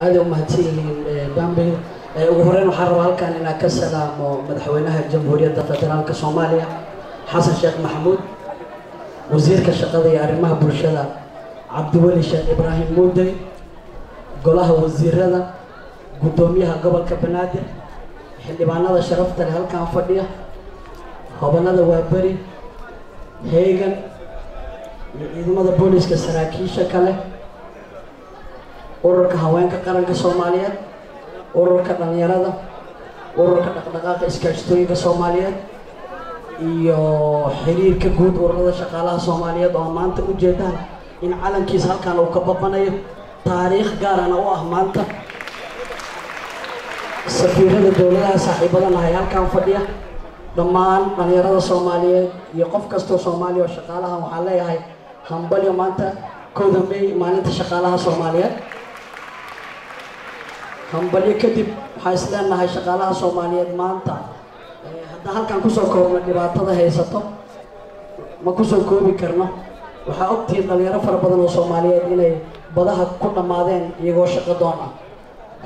Aad u mahadsan yihiin Bambey. Ugu horeyn waxaan rabaa halkan inaan ka salaamo Madaxweynaha Jamhuuriyadda Federaalka Soomaaliya, Xasan Sheekh Maxamuud, Wasiirka Shaqada iyo Arrimaha Bulshada, Cabdiweli Sheekh Ibraahim Muudey, golaha wasiirada, guddoomiyaha gobolka Banaadir, xildhibaanada sharafta leh halkan fadhiya, hobolada Waaberi, Heegan iyo ciidamada booliska, saraakiisha kale, Ururka Haweenka Qaranka Soomaaliyeed, Ururka Dhalinyarada, Ururka Dhaqdhaqaaqa Iskaashatooyinka Soomaaliyeed iyo Xiriirka Guud Ururada Shaqaalaha Soomaaliyeed, oo maanta u jeedaan in calankiisa halkan uu ka babanayo, taariikh gaarana u ah maanta, safiirada dowladaha saaxiibadanahay halkan fadhiya, dhammaan dhalinyarada Soomaaliyeed iyo qof kastoo Soomaaliya oo shaqaalaha, waxaan leeyahay hambalyo maanta 1-da May, maalinta shaqaalaha Soomaaliyeed. Hambalyo kadib, waxaan isleenahay shaqaalaha Soomaaliyeed maanta haddaan halkan kusoo koobno dhibaatada haysato ma kusoo koobi karno. Waxaa ogtihiin dhalinyaro fara badan oo Soomaaliyeed inay badaha ku dhammaadeen iyagoo shaqo doon ah.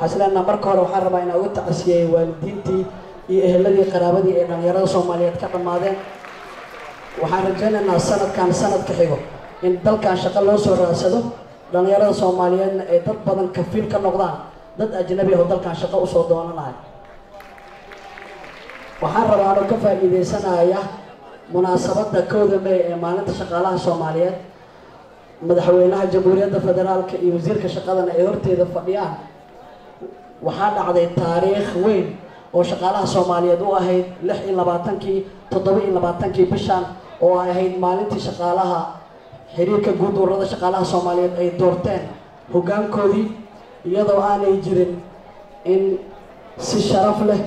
Waxaa isleenaha marka hore waxaan rabaa inaan uga tacasiyey waalidiintii iyo eheladii, qaraabadii ay dhalinyarada Soomaaliyeed ka dhammaadeen. Waxaan rajaynaynaa sanadkan sanadka xigo in dalkan shaqo loo soo raadsado, dhalinyarada Soomaaliyeedna ay dad badan kafiil ka noqdaan dad ajnabi ah oo dalkan shaqo usoo doonanaya. Waxaan rabaa anoo ka faa'iidaysanaya munaasabadda 1-da May ee maalinta shaqaalaha Soomaaliyeed, Madaxweynaha Jamhuuriyadda Federaalka iyo Wasiirka Shaqadana ay horteeda fadhiyaan, waxaa dhacday taariikh weyn oo shaqaalaha Soomaaliyeed u ahayd 26-kii, 27-kii bishan, oo ay ahayd maalintii shaqaalaha Xiriirka Guud Ururada Shaqaalaha Soomaaliyeed ay doorteen hoggaankoodii, iyadoo aanay jirin in si sharaf leh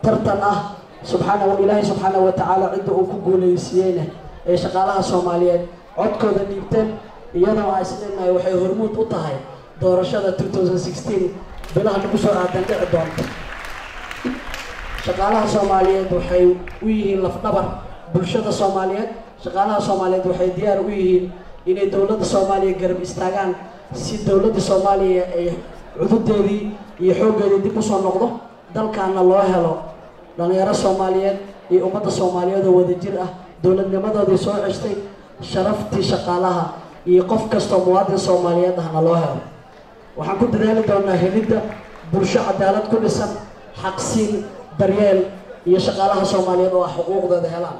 tartan ah subxaana Ilaahay subxaana wa tacaala cidda uu ku guuleysiiyeyna ay shaqaalaha Soomaaliyeed codkooda dhiibteen, iyadoo aan isleenahay waxay hormuud u tahay doorashada 2016 bilaha nagu soo aadan dhici doonta. Shaqaalaha Soomaaliyeed waxay u yihiin lafdhabar bulshada Soomaaliyeed. Shaqaalaha Soomaaliyeed waxay diyaar u yihiin inay dowladda Soomaaliya garab istaagaan si dowladda Soomaaliya ay cududeedii iyo xooggeedii dib usoo noqdo, dalkaana loo helo dhalinyaro Soomaaliyeed iyo ummadda Soomaaliyeed oo wadajir ah, dowladnimadoodii soo ceshtay, sharaftii shaqaalaha iyo qof kastoo muwaadin Soomaaliyeed ahna loo helo. Waxaan ku dadaali doonaa helidda bulsho cadaalad ku dhisan, xaqsiin, daryeel iyo shaqaalaha Soomaaliyeed oo ah xuquuqdooda helaan.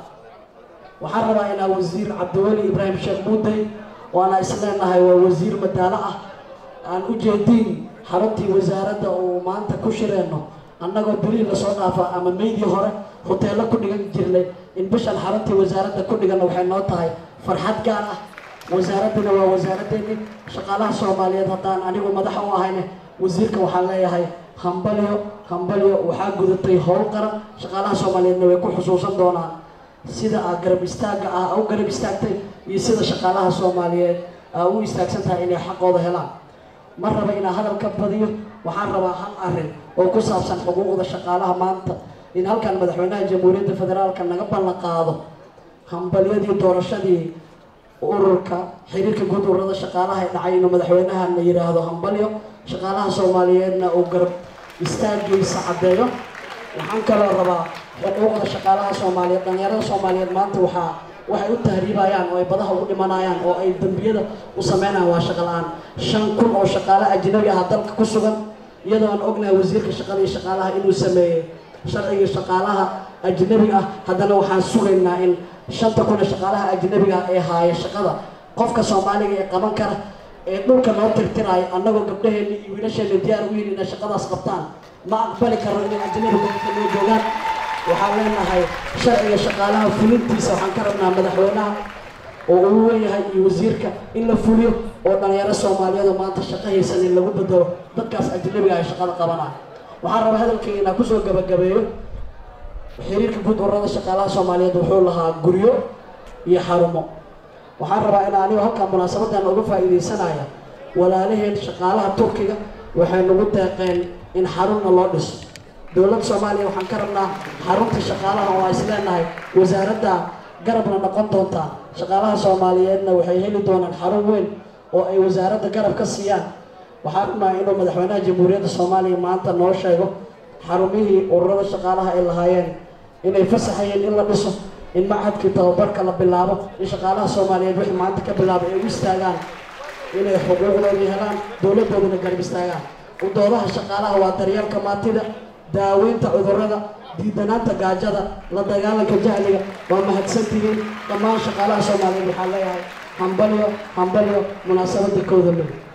Waxaan rabaa inaa Wasiir Cabdiweli Ibraahim Sheekh Muudey, waana isleenahay waa wasiir madaalo ah, aan u jeedin xaruntii wasaaradda uu maanta ku shireenno, annagoo bilihii lasoo dhaafa ama meydii hore hoteello ku dhigan jirnay, in bishan xaruntii wasaaradda ku dhiganna waxay noo tahay farxad gaar ah. Wasaaradduna waa wasaaraddeeni shaqaalaha Soomaaliyeed. Haddaan anigu madaxa u ahayne, wasiirka waxaan leeyahay hambalyo, hambalyo. Waxaa gudatay howl qaran, shaqaalaha Soomaaliyeedna way ku xusuusan doonaan sida aa garab istaagga ah u garab istaagtay iyo sida shaqaalaha Soomaaliyeed aa u istaagsan tahay inay xaqooda helaan. Ma raba inaan hadal ka badiyo. Waxaan rabaa hal arrin oo ku saabsan xuquuqda shaqaalaha maanta in halkan Madaxweynaha Jamhuuriyadda Federaalka naga ballan qaado hambalyadii doorashadii ururka Xiriirka Guud Ururada Shaqaalaha ee dhacay, inuu madaxweynahana yidhaahdo hambalyo, shaqaalaha Soomaaliyeedna uu garab istaagiisa caddeeyo. Waxaan kaloo rabaa xuquuqda shaqaalaha Soomaaliyeed, dhalinyarada Soomaaliyeed maanta waxay u tahriibayaan oo ay badaha ugu dhimanayaan oo ay dembiyada u sameynayaan waa shaqo la-aan. 5000 oo shaqaale ajnabi ah dalka ku sugan, iyadoo aan ognahay Wasiirka Shaqada iyo Shaqaalaha inuu sameeyey sharcigii shaqaalaha ajnabiga ah, haddana waxaan sugaynaa in 5000 ee shaqaalaha ajnabiga ah ee haaya shaqada qofka Soomaaliga ee qaban kara ee dhulka noo tirtiraayo, annagoo gabdhaheenna iyo wiilasheena diyaar u yihin inay shaqadaas qabtaan, ma aqbali karno inay ajnabi gobolka noo joogaan. Waxaan leenahay sharciga shaqaalaha fulintiisa waxaan ka rabnaa madaxweynaha oo uu weyahay iyo wasiirka in la fuliyo, oo dhalinyaro Soomaaliyeed oo maanta shaqo haysan in lagu bedelo dadkaas ajnabiga ay shaqada qabanaan. Waxaan rabaa hadalkayga inaan kusoo gabagabeeyo: Xiriirka Guud Ururada Shaqaalaha Soomaaliyeed wuxuu lahaa guryo iyo xarumo. Waxaan rabaa in anigo halkaa munaasabadan uga faa'iidaysanaya, walaalaheen shaqaalaha Turkiga waxay nagu deeqeen in xarunna loo dhiso. Dowladda Soomaaliya waxaan ka rabnaa xarunta shaqaalaha oo is leenahay wasaaradda garabna noqon doontaa, shaqaalaha Soomaaliyeedna waxay heli doonaan xarun weyn oo ay wasaaradda garab ka siiyaan. Waxaan rabnaa inuu madaxweynaha Jamhuuriyadda Soomaaliya maanta noo sheego xarumihii ururada shaqaalaha ay lahaayeen inay fasaxayeen in la dhiso, in machadkii tababarka la bilaabo, in shaqaalaha Soomaaliyeed wixii maanta ka bilaabay ay u istaagaan inay xuquuqdoodii helaan, dowladdoodana garab istaagaan. U doodaha shaqaalaha waa daryeelka maatida, daaweynta cudurrada, diidanaanta gaajada, la dagaalanka jahliga. Waa mahadsantihiin dhammaan shaqaalaha Soomaaliyeed. Waxaan leeyahay hambalyo, hambalyo munaasabadda 1da May.